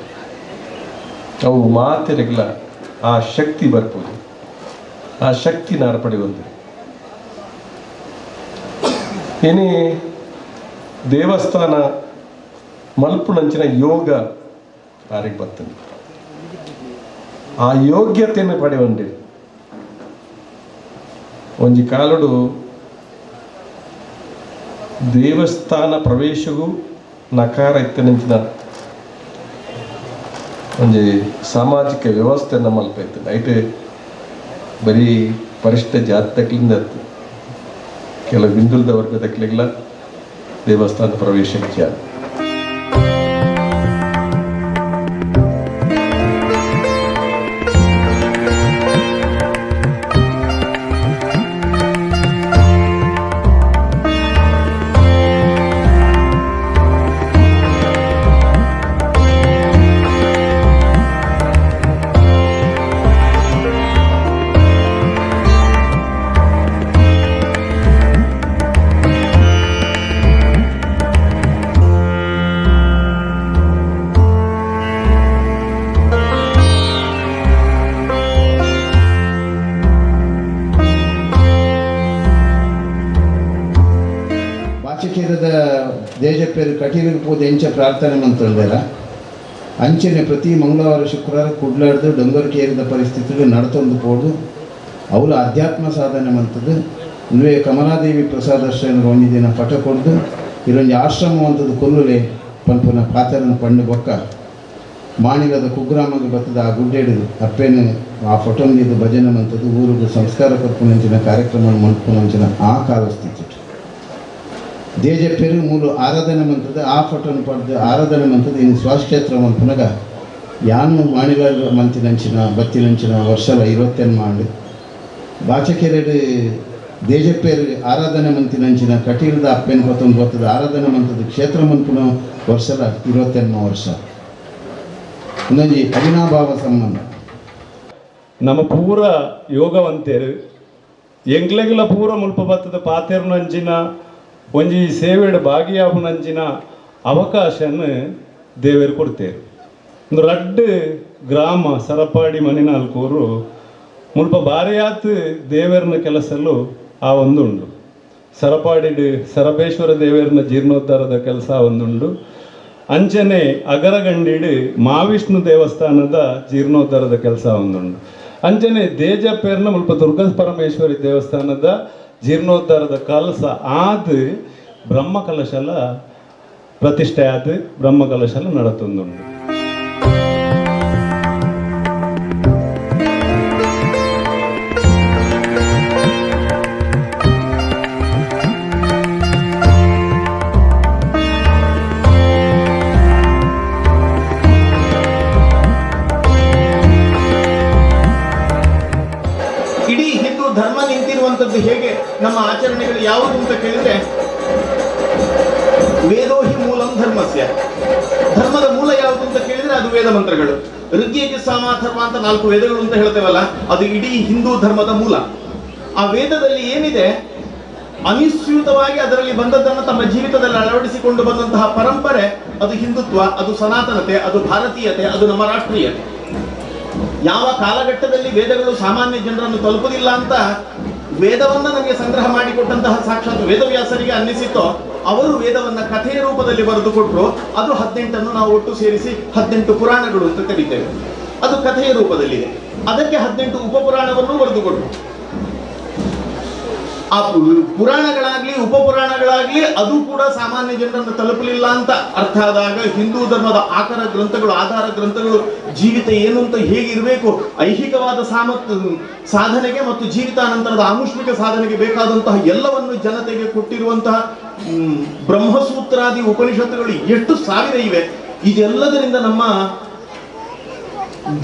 ಅವು ಮಾತೆರೆಗ್ಲ ಆ ಶಕ್ತಿ ಬರ್ಪುದು ಆ ಶಕ್ತಿ ನಾರ್ ಪಡೆಯೊಂದು. ಇನಿ ದೇವಸ್ಥಾನ ಮಲ್ಪುನಂಚಿನ ಯೋಗ ಆರಿಗೆ ಬರ್ತದೆ ಆ ಯೋಗ್ಯತೆಯನ್ನು ಪಡೆಯೊಂಡಿ. ಒಂಜಿ ಕಾಲುಡು ದೇವಸ್ಥಾನ ಪ್ರವೇಶಗೂ ನಕಾರ ಇತ್ತನಂಚಿನ ಒಂಜಿ ಸಾಮಾಜಿಕ ವ್ಯವಸ್ಥೆ ಮಲ್ಪ ಇತ್ತು. ಐಟ್ ಬರೀ ಪರಿಷ್ಠ ಜಾತಿ ಕೆಲವು ಹಿಂದುಳಿದ ವರ್ಗದಕ್ಲೆಗ್ಲ ದೇವಸ್ಥಾನ ಪ್ರವೇಶ ಇಚ್ಛೆ. ದೇಜಪ್ಪೇರು ಕಟೀಲಿಗೆ ಪೋದು ಎಂಚ ಪ್ರಾರ್ಥನೆ ಮಂತೊಂದೆರ ಅಂಚನೆ ಪ್ರತಿ ಮಂಗಳವಾರ ಶುಕ್ರವಾರ ಕುಡ್ಲಾಡ್ದು ಡೊಂಗರ್ಕೇರಿದ ಪರಿಸ್ಥಿತಿಗಳು ನಡತೊಂದು ಪೋದು ಅವಳು ಅಧ್ಯಾತ್ಮ ಸಾಧನೆ ಮಂತದ್ದು ನುವೆ ಕಮಲಾದೇವಿ ಪ್ರಸಾದಾಶ್ರಯ ಒಂಜಿ ದಿನ ಪಠ ಕೊಡ್ದು ಇರೊಂಜಿ ಆಶ್ರಮ ಅಂತದ್ದು ಕೊಲ್ಲುಲೆ ಪನ್ಪುನ ಪಾತ್ರನ ಪಂಡು ಬೊಕ್ಕ ಮಾಣಿಲದ ಕುಗ್ರಾಮಗೆ ಬತ್ತದ ಆ ಗುಡ್ಡೆಡು ಅಪ್ಪೇನು ಆ ಫೋಟೋನಿದ್ದು ಭಜನೆ ಮಂತದ್ದು ಊರಿಗೆ ಸಂಸ್ಕಾರ ಕೊರ್ಪುನಂಚಿನ ಕಾರ್ಯಕ್ರಮ ಮನ್ಪುನಂಚಿನ ಆ ಕಾಲ ಸ್ಥಿತಿ ದೇಜಪ್ಪೇರು ಮೂಲು ಆರಾಧನೆ ಮಂತದ್ದು ಆ ಫೋಟೋನ ಪಡೆದು ಆರಾಧನೆ ಮಂತದ್ದು ಇನ್ನು ಸ್ವಕ್ಷೇತ್ರ ಮನ್ಪುನಗ ಯಾನು ಮಾಣಿಲ ಮಂತಿನಂಚಿನ ಬತ್ತಿನಂಚಿನ ವರ್ಷಲ 28 ಮಾಡಿ ಬಾಚಕೆರೆಡು ದೇಜಪ್ಪೇರು ಆರಾಧನೆ ಮಂತಿನಂಚಿನ ಕಟೀಲ್ದ ಅಪ್ಪೇನು ಪತ್ತೊಂದು ಬತ್ತದ ಆರಾಧನೆ ಮಂತದ್ದು ಕ್ಷೇತ್ರ ಮನ್ಪುನ ವರ್ಷಲ 28 ವರ್ಷ ಒಂದೊಂಜಿ ಅವಿನಾಭಾವ ಸಂಬಂಧ. ನಮ್ಮ ಪೂರ ಯೋಗವಂತೇರು ಎಂಕ್ಲೆಗ್ಲ ಪೂರ ಮುಲ್ಪ ಬತ್ತದ ಪಾತೆರ್ನಂಚಿನ ಒಂಜಿ ಸೇವೆಡ್ ಭಾಗಿಯಾಪುನಂಚಿನ ಅವಕಾಶನ ದೇವೇರು ಕೊಡ್ತೇರು. ಒಂದು ರಡ್ಡು ಗ್ರಾಮ ಸರಪಾಡಿ ಮಣಿನಾಲ್ಕೂರು ಮುಲ್ಪ ಬಾರಿಯಾತ್ ದೇವೇರ್ನ ಕೆಲಸಲು ಆ ಒಂದುಂಡು. ಸರಪಾಡಿಡು ಸರಬೇಶ್ವರ ದೇವೇರ್ನ ಜೀರ್ಣೋದ್ಧಾರದ ಕೆಲಸ ಒಂದುಂಡು. ಅಂಚನೆ ಅಗರಗಂಡಿಡು ಮಹಾವಿಷ್ಣು ದೇವಸ್ಥಾನದ ಜೀರ್ಣೋದ್ಧಾರದ ಕೆಲಸ ಒಂದುಂಡು. ಅಂಚನೆ ದೇಜಪೇರ್ನ ಮುಲ್ಪ ದುರ್ಗಾ ಪರಮೇಶ್ವರಿ ದೇವಸ್ಥಾನದ ಜೀರ್ಣೋದ್ಧಾರದ ಕಲಸ ಆದ ಬ್ರಹ್ಮಕಲಶಲ ಪ್ರತಿಷ್ಠೆ ಆದ ಬ್ರಹ್ಮಕಲಶಲ ನಡತೊಂದುಂಡು. ಧರ್ಮ ನಿಂತಿರುವಂಥದ್ದು ಹೇಗೆ, ನಮ್ಮ ಆಚರಣೆಗಳು ಯಾವುದು ಅಂತ ಕೇಳಿದ್ರೆ, ವೇದೋಹಿ ಮೂಲಂ ಧರ್ಮಸ್ಯ, ಧರ್ಮದ ಮೂಲ ಯಾವುದು ಅಂತ ಕೇಳಿದ್ರೆ ಅದು ವೇದ ಮಂತ್ರಗಳು. ಋಗ್ಯಜ ಸಾಮಾಥರ್ವ ಅಂತ 4 ವೇದಗಳು ಅಂತ ಹೇಳ್ತೇವಲ್ಲ, ಅದು ಇಡೀ ಹಿಂದೂ ಧರ್ಮದ ಮೂಲ. ಆ ವೇದದಲ್ಲಿ ಏನಿದೆ ಅನಿಸ್ಯೂತವಾಗಿ ಅದರಲ್ಲಿ ಬಂದದ್ದನ್ನು ತಮ್ಮ ಜೀವಿತದಲ್ಲಿ ಅಳವಡಿಸಿಕೊಂಡು ಬಂದಂತಹ ಪರಂಪರೆ ಅದು ಹಿಂದುತ್ವ, ಅದು ಸನಾತನತೆ, ಅದು ಭಾರತೀಯತೆ, ಅದು ನಮ್ಮ ರಾಷ್ಟ್ರೀಯತೆ. ಯಾವ ಕಾಲಘಟ್ಟದಲ್ಲಿ ವೇದಗಳು ಸಾಮಾನ್ಯ ಜನರನ್ನು ತಲುಪುವುದಿಲ್ಲ ಅಂತ ವೇದವನ್ನು ನಮಗೆ ಸಂಗ್ರಹ ಮಾಡಿಕೊಟ್ಟಂತಹ ಸಾಕ್ಷಾತ್ ವೇದವ್ಯಾಸರಿಗೆ ಅನ್ನಿಸಿತೋ, ಅವರು ವೇದವನ್ನು ಕಥೆಯ ರೂಪದಲ್ಲಿ ಬರೆದು ಕೊಟ್ಟರು. ಅದು 18 ನಾವು ಒಟ್ಟು ಸೇರಿಸಿ 18 ಪುರಾಣಗಳು ಅಂತ ಕರೀತೇವೆ. ಅದು ಕಥೆಯ ರೂಪದಲ್ಲಿದೆ. ಅದಕ್ಕೆ 18 ಉಪಪುರಾಣವನ್ನು ಬರೆದು ಕೊಟ್ಟರು. ಆ ಪುರಾಣಗಳಾಗ್ಲಿ ಉಪಪುರಾಣಗಳಾಗ್ಲಿ ಅದು ಕೂಡ ಸಾಮಾನ್ಯ ಜನರನ್ನು ತಲುಪಲಿಲ್ಲ ಅಂತ ಅರ್ಥ ಆದಾಗ ಹಿಂದೂ ಧರ್ಮದ ಆಕರ ಗ್ರಂಥಗಳು, ಆಧಾರ ಗ್ರಂಥಗಳು, ಜೀವಿತ ಏನು ಅಂತ ಹೇಗಿರಬೇಕು, ಐಹಿಕವಾದ ಸಾಧನೆಗೆ ಮತ್ತು ಜೀವಿತಾನಂತರದ ಆಮುಷ್ಮಿಕ ಸಾಧನೆಗೆ ಬೇಕಾದಂತಹ ಎಲ್ಲವನ್ನು ಜನತೆಗೆ ಕೊಟ್ಟಿರುವಂತಹ ಬ್ರಹ್ಮಸೂತ್ರಾದಿ ಉಪನಿಷತ್ತುಗಳು ಎಷ್ಟು ಸಾವಿರ ಇವೆ. ಇದೆಲ್ಲದರಿಂದ ನಮ್ಮ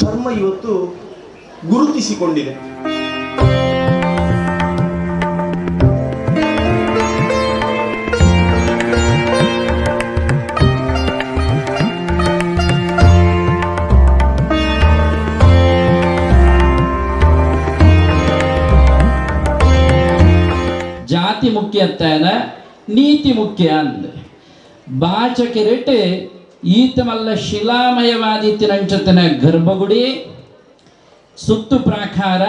ಧರ್ಮ ಇವತ್ತು ಗುರುತಿಸಿಕೊಂಡಿದೆ. ಜಾತಿ ಮುಖ್ಯ ಅಂತಾನ ನೀತಿ ಮುಖ್ಯ ಅಂದ ಬಾಚಕಿರಿಟ್ ಈತಮಲ್ಲ ಶಿಲಾಮಯವಾದಿತ್ತಿನಂಚತನ ಗರ್ಭಗುಡಿ ಸುತ್ತು ಪ್ರಾಕಾರ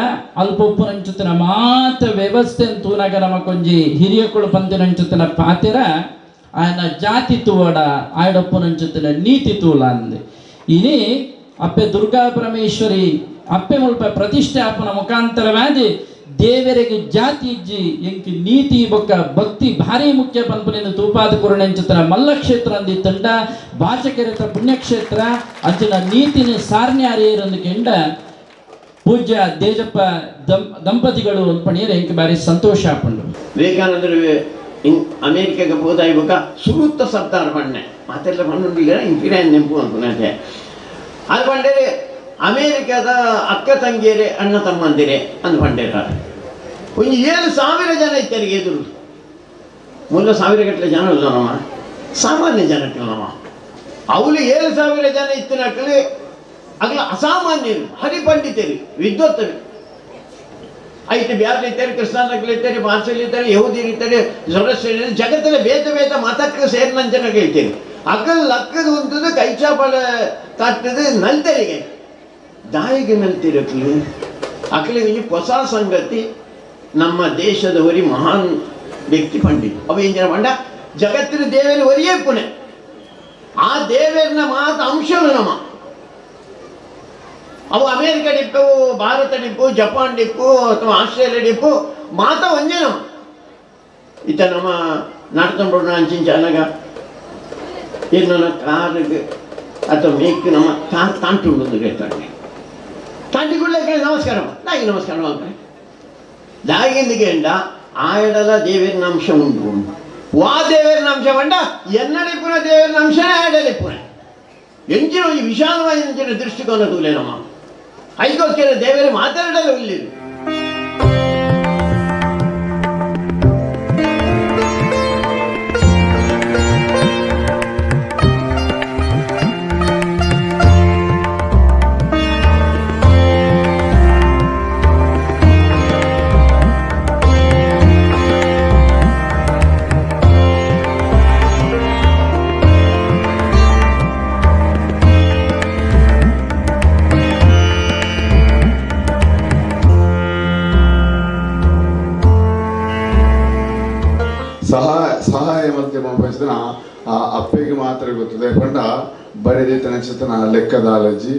ಅಲ್ಪೊಪ್ಪುನಂಚತನ ಮಾತ ವ್ಯವಸ್ಥೆ ತೂನಗ ನಮಕೊಂಜಿ ಹಿರಿಯಕುಳು ಪಂತಿನಂಚತನ ಪಾತಿರ ಆಯನ ಜಾತಿ ತೂವಡ ಆಯಡೊಪ್ಪುನಂಚತನ ನೀತಿ ತೂಲ ಅಂದೆ. ಇನಿ ಅಪ್ಪೆ ದುರ್ಗಾ ಪರಮೇಶ್ವರಿ ಅಪ್ಪೆ ಮುಲ್ಪ ಪ್ರತಿಷ್ಠಾಪನ ಮುಖಾಂತರವಾದಿ ದೇವರಿಗೆ ಜಾತಿ ಇಜ್ಜಿ ಎಂಕಿ ನೀತಿ ಬೊಕ್ಕ ಭಕ್ತಿ ಭಾರಿ ಮುಖ್ಯ ಪನ್ಪುನಿಂದ ತೂಪಾದ ಕುರುಣೆಂಚುತನ ಮಲ್ಲಕ್ಷೇತ್ರ ಅಂದಿ ತಂಡ ಬಾಚಕೆರೆತ ಪುಣ್ಯಕ್ಷೇತ್ರ ಅಂಚಿನ ನೀತಿನ ಸಾರ್ನ್ಯಾರಿಯರೊಂದು ಕೆಂಡ ಪೂಜ್ಯ ದೇಜಪ್ಪ ದಂಪತಿಗಳು ಪಣಿಯರೆ ಎಂಕಿ ಭಾರಿ ಸಂತೋಷ ಆಪುಂಡು. ವಿವೇಕಾನಂದರು ಅಮೇರಿಕಾಗೆ ಪೋದಾಯಿ ಬೊಕ್ಕ ಸುರುತ್ತ ಸರ್ದಾರ್ ಪಣ್ಣೆ ಮಾತೆಲ್ಲ ಪಣ್ಣುಂಡಿಲ್ಲ ಇಂಪಿನ ನೆಂಪು ಅನ್ಪುನತೆ ಅದು ಪಂಡೇರೆ ಅಮೇರಿಕಾದ ಅಕ್ಕ ತಂಗಿಯರೇ ಅಣ್ಣ ತಮ್ಮಂದಿರೇ ಅಂದು ಪಂಡೇರ ಒಂದು 7,000 ಜನ ಇತ್ತರಿಗೆ ಎದುರು 3,000 ಗಟ್ಟಲೆ ಜನ ಇಲ್ಲ ನಮ್ಮ ಸಾಮಾನ್ಯ ಜನಕ್ಕೆ ನಮ್ಮ ಅವಳು 7,000 ಜನ ಇತ್ತಿನಕ್ಕಲಿ ಅಗಲ ಅಸಾಮಾನ್ಯರು ಹರಿಪಂಡಿತರು ವಿದ್ವತ್ತರು ಐತೆ ಬ್ಯಾರ್ಲಿ ಇದ್ದಾರೆ, ಕ್ರಿಸ್ತಾನಗಳಿದ್ದಾರೆ, ಪಾರ್ಸಲಿದ್ದಾರೆ, ಯಹೂದಿರಿದ್ದಾರೆ, ಜೊರಸ್ಟ್ರಿಯರು, ಜಗತ್ತಿನ ಭೇದ ಭೇದ ಮತಕ್ಕೆ ಸೇರಿನಂಚನ ಹೇಳ್ತೇವೆ. ಅಗಲ್ ಲಕ್ಕದ ಉಂಟದು ಕೈಚಾಪಲ ತಟ್ಟದು ನಲ್ತರಿಗೆ ದಾಯಿಗೆ ನಲ್ತಿರಕ್ಲಿ ಅಕಲಿಗೆ ಹೊಸ ಸಂಗತಿ ನಮ್ಮ ದೇಶದವರಿ ಮಹಾನ್ ವ್ಯಕ್ತಿ ಪಂಡಿತ ಅವ ಏನ್ ಜನ ಪಂಡ ಜಗತ್ತಿನ ದೇವೇರು ಒರಿಯೇ ಪುಣೆ ಆ ದೇವೇರಿನ ಮಾತ ಅಂಶಗಳು ನಮ್ಮ ಅವು America dip, Bharat dip, Japan dip ಅಥವಾ ಆಸ್ಟ್ರೇಲಿಯಾ ಡಿಪ್ಪು ಮಾತ ಒಂಜೇ ನಮ್ಮ. ಇತ್ತ ನಮ್ಮ ನಡ್ಕೊಂಡು ಅಂಚಿಂಚ ಅನಗ ಏನು ಕಾರಿಗೆ ಅಥವಾ ಮೇಕ್ ನಮ್ಮ ಕಾರ್ ತಾಂಟುಂಡು ಕೇಳ್ತಾನೆ. ತಾಂಟಿಗುಳ್ಳೆ ಕೇಳಿ ನಮಸ್ಕಾರ ದಾಗಿ ನಮಸ್ಕಾರ ಮಾಡ್ತಾರೆ. ದಾಗಿಂದಿಗೆ ಆಯಡಲ ದೇವೇರಿನ ಅಂಶ ಉಂಟು. ವಾ ದೇವೇರಿನ ಅಂಶ ಬಂಡ ಎನ್ನಡಿ ಪುನಃ ದೇವೇರಿನ ಅಂಶನೇ ಆಯಡಲಿ ಪುನಃ ಎಂಚಿನ ಒಂದು ವಿಶಾಲವಾದ ಎಂಚಿನ ದೃಷ್ಟಿಕೋನ ತೂಲೆ ನಮ್ಮ ಐಗೋಸ್ಕರ ದೇವರು ಮಾತಾಡಲು ಇಲ್ಲಿ. ಸಹಾಯ ಮಧ್ಯಮ ಬಯಸಿದ ಆ ಅಪ್ಪೆಗೆ ಮಾತ್ರ ಗೊತ್ತದೆ. ಪಂಡ ಬರೆದಿತ್ತನ ಚಿತನ ಲೆಕ್ಕದ ಅಲಜಿ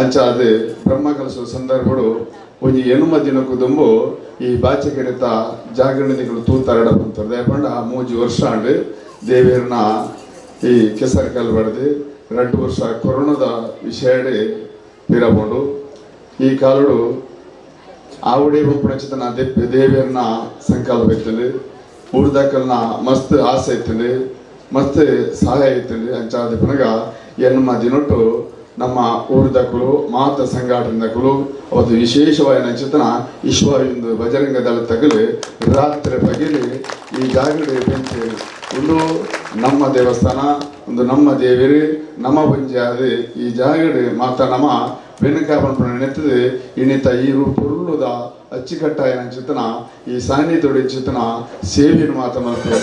ಅಂಚಾದ ಬ್ರಹ್ಮ ಕಲಸುವ ಸಂದರ್ಭಡು ಒಂಜಿ ಎನುಮ ದಿನಕ್ಕೂ ದುಂಬು ಈ ಬಾಚಕೆರೆತ ಜಾಗರಣೆಗಳು ತೂತಾರಡ ಬಂತದೆ. ಪಂಡ 3 ವರ್ಷ ಆಂಡ್ ದೇವೇರ್ನ ಈ ಕೆಸರು ಕಲ್ಲು ಬಡ್ದು 2 ವರ್ಷ ಕೊರೋನಾದ ವಿಷಯಡೆ ಪಿರಬೋಂಡು. ಈ ಕಾಲಡು ಆವುಡೆ ಬಂಪುಣ ಚಿತನ ದೇವೇರ್ನ ಸಂಕಲ್ಪ ಇತ್ತಂದು ಊರ್ದಾಕಲ್ನ ಮಸ್ತ್ ಆಸೆ ಇತ್ತಂದು ಮಸ್ತ್ ಸಹಾಯ ಇತ್ತಂದು ಅಂಚಾದ ಪನಗ ಎನ್ಮ ದಿನೊಟ್ಟು ನಮ್ಮ ಊರ್ದಕುಲು ಮಾತ ಸಂಘಟನೆದಕುಲು ಅವತ್ತು ವಿಶೇಷವಾದ ಚಿತನ ವಿಶ್ವ ಹಿಂದೂ ಬಜರಂಗ ದಳ ತಗಲಿ ರಾತ್ರಿ ಪಗಿಲಿ ಈ ಜಾಗರಣೆ ಬೆಂಚಿ ಒಂದು ನಮ್ಮ ದೇವಸ್ಥಾನ ಒಂದು ನಮ್ಮ ದೇವಿರಿ ನಮ್ಮ ಬಂಜಾದಿ ಈ ಜಾಗರಣೆ ಮಾತ ನಮ್ಮ ಬೆನಕ ಪನ್ಪುನ ನೆತ್ತದು ಇಣಿತ ಈ ಪೊರ್ಲುದ ಅಚ್ಚಿಕಟ್ಟಾಯನ ಚಿತನ ಈ ಸಾನ್ನಿಧ್ಯೊಡು ಚಿತನ ಸೇವೆಯನ್ನು ಮಾತ ಮಲ್ಪುವೆ.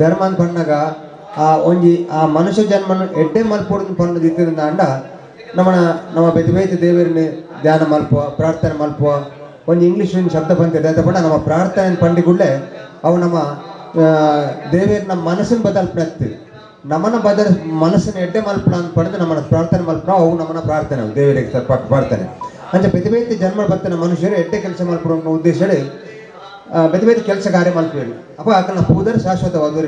ಧರ್ಮನ್ ಪಣ್ಣಗ ಆ ಒಂಜಿ ಆ ಮನುಷ್ಯ ಜನ್ಮನು ಎಡ್ಡೆ ಮಲ್ಪೊಡು ಪಣ್ಣು ಇತ್ತಿನ ಅಂಡ ನಮ್ಮನ ನಮ್ಮ ಬೇತೆ ಬೇತೆ ದೇವರನ್ನ ಧ್ಯಾನ ಮಲ್ಪುವ ಪ್ರಾರ್ಥನೆ ಮಲ್ಪುವ ಒಂಜಿ ಇಂಗ್ಲೀಷ್ ಶಬ್ದ ಬಂತಿದೆ ಅಂತ ಪಂಡ ನಮ್ಮ ಪ್ರಾರ್ಥನೆ ಪಂಡಿಗುಳ್ಳೆ ಅವು ನಮ್ಮ ದೇವೇರ್ ನಮ್ಮ ಮನಸ್ಸಿನ ಬದಲ್ಪಣತ್ತಿ ನಮ್ಮನ ಬದಲ ಮನಸ್ಸಿನ ಎಡ್ಡೆ ಮಲ್ಪಣ ಅಂತ ಪಡೆದು ನಮ್ಮನ್ನ ಪ್ರಾರ್ಥನೆ ಮಲ್ಪಣ ಅವು ನಮ್ಮನ್ನ ಪ್ರಾರ್ಥನೆ ದೇವರಿಗೆ ಸ್ವಲ್ಪ ಪ್ರಾರ್ಥನೆ ಅಂಚ ಬೇತೆ ಬೇತೆ ಜನ್ಮ ಬತ್ತಿನ ಮನುಷ್ಯರು ಎಡ್ಡೆ ಕೆಲಸ ಮಲ್ಪಡು ಅನ್ನೋ ಉದ್ದೇಶ ಬೇತೆ ಬೇತೆ ಕೆಲಸ ಕಾರ್ಯ ಮಲ್ಪೇಳಿ ಅಪ್ಪ ಆಕನ ಪೂದರ್ ಶಾಶ್ವತವಾದ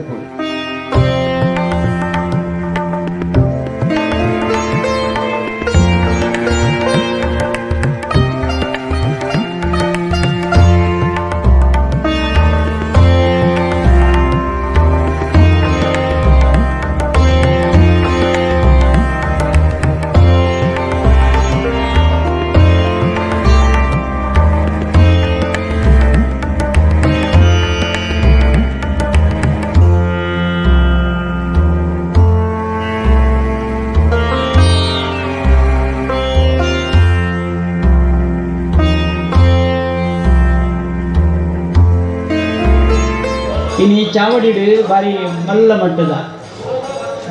ಇನಿ ಚಾವಡಿಡು ಬಾರಿ ಮಲ್ಲ ಮಟ್ಟದ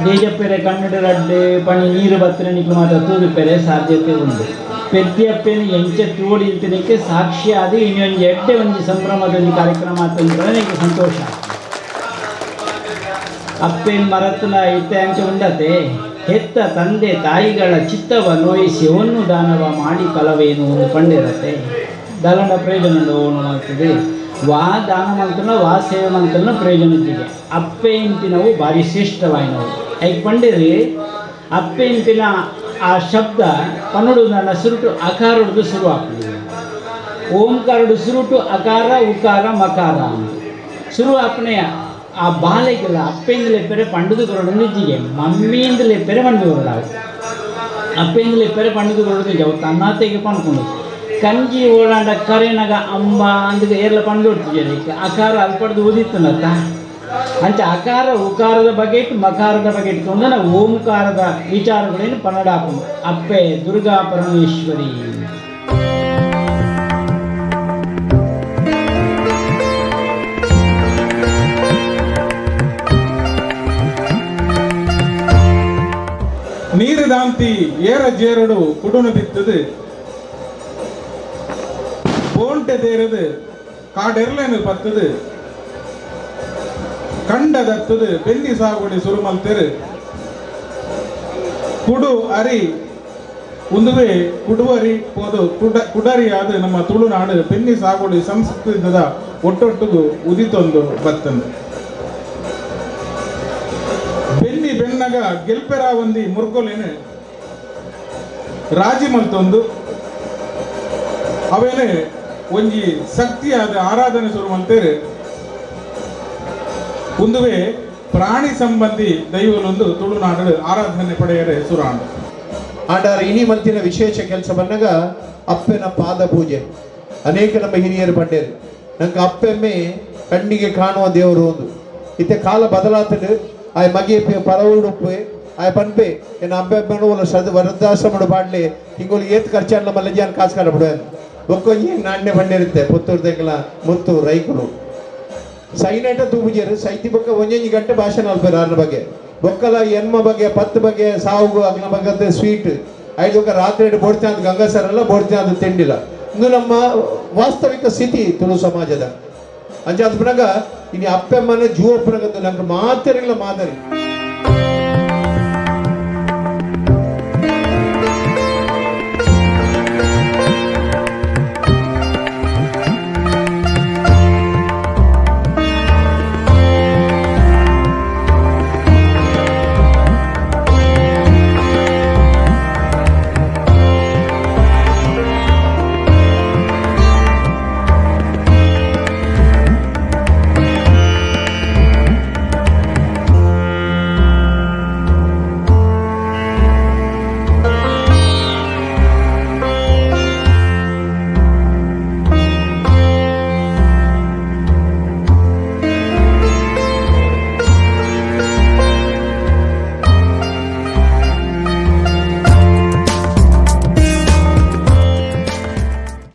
ದೇಜಪ್ಪೆರೆ ಕನ್ನಡ ರಡ್ಡೆ ಪಣಿ ನೀರು ಬತ್ತಿನ ನಿಕ್ಲು ಮಾತ್ರ ತೂದುಪೆರೆ ಸಾಧ್ಯತೆ ಉಂಟು. ಪೆದ್ದಿಯಪ್ಪೆನ ಎಂಚ ತೋಡಿ ಇಂತನಕ್ಕೆ ಸಾಕ್ಷಿಯಾದ ಇನ್ನೊಂದು ಎಡ್ಡೆ ಒಂಜಿ ಸಂಭ್ರಮದ ಒಂಜಿ ಕಾರ್ಯಕ್ರಮ ಅಂತಂದ್ರೆ ನನಗೆ ಸಂತೋಷ. ಅಪ್ಪೇನ್ ಮರತನ ಇತ್ತೆ ಅಂಚ ಉಂಡತೆ ಹೆತ್ತ ತಂದೆ ತಾಯಿಗಳ ಚಿತ್ತವ ನೋಯಿಸಿ ಒನ್ನು ದಾನವ ಮಾಡಿ ಫಲವೇನು ಒಂದು ಪಂಡಿರತ್ತೆ ದಲಂಡ ಪ್ರಯೋಜನ ಓನು ಮಾಡ್ತದೆ. ವಾ ದಾನ ಮಂತ್ರನ ವಾ ಸೇವೆ ಮಂತ್ರನ ಪ್ರಯೋಜನ ಅಪ್ಪೆ ಇಂಪಿನವು ಭಾರಿ ಶ್ರೇಷ್ಠವಾಯಿನವು. ಐಕ್ ಪಂಡಿರಿ ಅಪ್ಪೆ ಇಂಪಿನ ಆ ಶಬ್ದ ಪನ್ನುಡು ನನ್ನ ಸುರುಟು ಅಕಾರಡ್ದು ಶುರು ಆಗ್ತದೆ. ಓಂಕಾರಡು ಸುರುಟು ಅಕಾರ ಉಕಾರ ಮಕಾರ ಶುರು ಅಪ್ಪನೆಯ ಆ ಬಾಲೆಗೆಲ್ಲ ಅಪ್ಪೆಯಿಂದಲೇ ಪೆರೆ ಪಂಡದು ಕೊರಡು ನಿಜ್ಜಿಗೆ ಮಮ್ಮಿಯಿಂದಲೇ ಪೆರೆ ಪಂಡು ಕೊರಡಾವು ಅಪ್ಪೆಯಿಂದಲೇ ಪೆರೆ ಪಂಡದು ಕೊರಡು ನಿಜ ಅವು ತನ್ನಾತೆಗೆ ಪಣ್ಕೊಂಡು ಕಂಜಿ ಓಡಾಡ ಕರೆನಗ ಅಂಬ ಅಂದ್ ಏರ್ಲ ಪಂಡು ಹೊಡ್ತಿದ್ದಾರೆ ಅಕಾರ ಅಲ್ಪಡ್ದು ಉದಿತ್ತನತ್ತ ಅಂಚ ಅಕಾರ ಉಕಾರದ ಬಗೆ ಇಟ್ಟು ಮಕಾರದ ಬಗೆ ಇಟ್ಕೊಂಡು ನಾವು ಓಂಕಾರದ ವಿಚಾರಗಳೇನು ಪನ್ನಡಾಪು ಅಪ್ಪೆ ದುರ್ಗಾ ಪರಮೇಶ್ವರಿ. ನೀರು ದಾಂತಿ ಏರ ಜೇರಡು ಕುಡುನು ಬಿತ್ತದು ಬೋಂಟೆ தேரது ಕಾಡೆರ್ಲೇನು ಪತ್ತದು ಕಂಡ ದತ್ತದು ಬೆನ್ನಿ ಸಾಗುಡಿ ಸುರುಮಲ್ತೆರು ಕುಡು ಅರಿ ಉಂದುವೆ ಕುಡುವರಿ ಪೋದು ಕುಡರಿಯಾದ ನಮ್ಮ ತುಳುನಾಡು ಬೆನ್ನಿ ಸಾಗುಡಿ ಸಂಸ್ಕೃತದ ಒಟ್ಟೊಟ್ಟುಗು ಉದಿತೊಂದು ಬತ್ತಂದು ಬೆನ್ನಿ ಬೆನ್ನಗ ಗೆಲ್ಪೆರಾವಂದಿ ಮುರ್ಗೊಲೇನು ರಾಜಿ ಮಲ್ತೊಂದು ಅವೇನೆ ಒಂಜಿ ಶಕ್ತಿಯಾದ ಆರಾಧನೆ ಶುರು ಮಲ್ತೇರು ಉಂದುವೆ ಪ್ರಾಣಿ ಸಂಬಂಧಿ ದೈವಲೊಂದು ತುಳುನಾಡು ಆರಾಧನೆ ಪಡೆಯರೆ ಸುರಾಂಡು. ಆಂಡಾರ ಇನಿ ಮಂತಿನ ವಿಶೇಷ ಕೆಲಸ ಬಂದಾಗ ಅಪ್ಪನ ಪಾದ ಪೂಜೆ ಅನೇಕ ನಮ್ಮ ಹಿರಿಯರು ಬಂಡೇರು ನಂಗೆ ಅಪ್ಪೆಮ್ಮೆ ಕಣ್ಣಿಗೆ ಕಾಣುವ ದೇವರು ಒಂದು ಇತ್ತೆ ಕಾಲ ಬದಲಾತಡು ಆಯ್ ಮಗೆ ಪರವುಡುಪ್ಪೆ ಆಯ್ ಪನ್ಪೆ ಎನ್ನ ಅಪ್ಪೆಮ್ಮನು ಸದ್ ವೃದ್ಧಾಶ್ರಮಡು ಪಾಡ್ಲೆ ಹಿಂಗೋಲಿ ಏತ್ ಖರ್ಚಾಡ್ಲ ಮಲ್ಲಜಿಯಾನ್ ಕಾಸು ಕಾಡಬಿಡು ಒಕ್ಕೊಂಜಿ ನಾಣ್ಯ ಬಂಡೇರುತ್ತೆ ಪುತ್ತೂರು ತೆಂಗಲ ಮುತ್ತು ರೈಕುಲು ಸೈನಟ ತೂಪುಜೇರು ಸೈತಿ ಬೊಕ್ಕ ಒಂಜೊಂಜಿ ಗಂಟೆ ಭಾಷಣ ಅಲ್ಪೇರು ಅನ್ನ ಬಗ್ಗೆ ಬೊಕ್ಕಲ ಎನ್ಮ ಬಗ್ಗೆ ಪತ್ತು ಬಗ್ಗೆ ಸಾವುಗು ಅಗ್ನ ಬಗ್ಗೆ ಸ್ವೀಟ್ ಐದು ಬೊಕ್ಕ ರಾತ್ರಿ ಬೋಡ್ತಿ ಅಂತ ಗಂಗಾಸರೆಲ್ಲ ಬೋಡ್ತಿ ಅಂತ ತಿಂಡಿಲ್ಲ. ಇಂದು ನಮ್ಮ ವಾಸ್ತವಿಕ ಸ್ಥಿತಿ ತುಳು ಸಮಾಜದ ಅಂಚಾದ ಪುನಗ ಇನಿ ಅಪ್ಪೆಮ್ಮನ ಜೀವಪ್ಪನಗದ್ದು ನಮ್ಗೆ ಮಾತೆರೆಗಳ ಮಾದರಿ.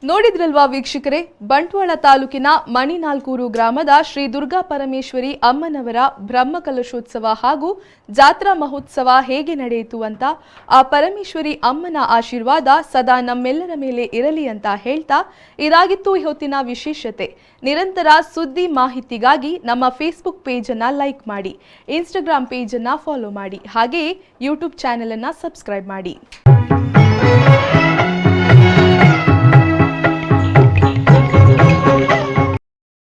ನೋಡಿದ್ರಲ್ವಾ ವೀಕ್ಷಕರೇ, ಬಂಟ್ವಾಳ ತಾಲೂಕಿನ ಮಣಿನಾಲ್ಕೂರು ಗ್ರಾಮದ ಶ್ರೀ ದುರ್ಗಾ ಪರಮೇಶ್ವರಿ ಅಮ್ಮನವರ ಬ್ರಹ್ಮಕಲಶೋತ್ಸವ ಹಾಗೂ ಜಾತ್ರಾ ಮಹೋತ್ಸವ ಹೇಗೆ ನಡೆಯಿತು ಅಂತ ಆ ಪರಮೇಶ್ವರಿ ಅಮ್ಮನ ಆಶೀರ್ವಾದ ಸದಾ ನಮ್ಮೆಲ್ಲರ ಮೇಲೆ ಇರಲಿ ಅಂತ ಹೇಳ್ತಾ ಇದಾಗಿತ್ತು ಈ ಹೊತ್ತಿನ ವಿಶೇಷತೆ. ನಿರಂತರ ಸುದ್ದಿ ಮಾಹಿತಿಗಾಗಿ ನಮ್ಮ ಫೇಸ್ಬುಕ್ ಪೇಜನ್ನು ಲೈಕ್ ಮಾಡಿ, ಇನ್ಸ್ಟಾಗ್ರಾಮ್ ಪೇಜನ್ನು ಫಾಲೋ ಮಾಡಿ, ಹಾಗೆಯೇ ಯೂಟ್ಯೂಬ್ ಚಾನೆಲ್ ಅನ್ನು ಸಬ್ಸ್ಕ್ರೈಬ್ ಮಾಡಿ.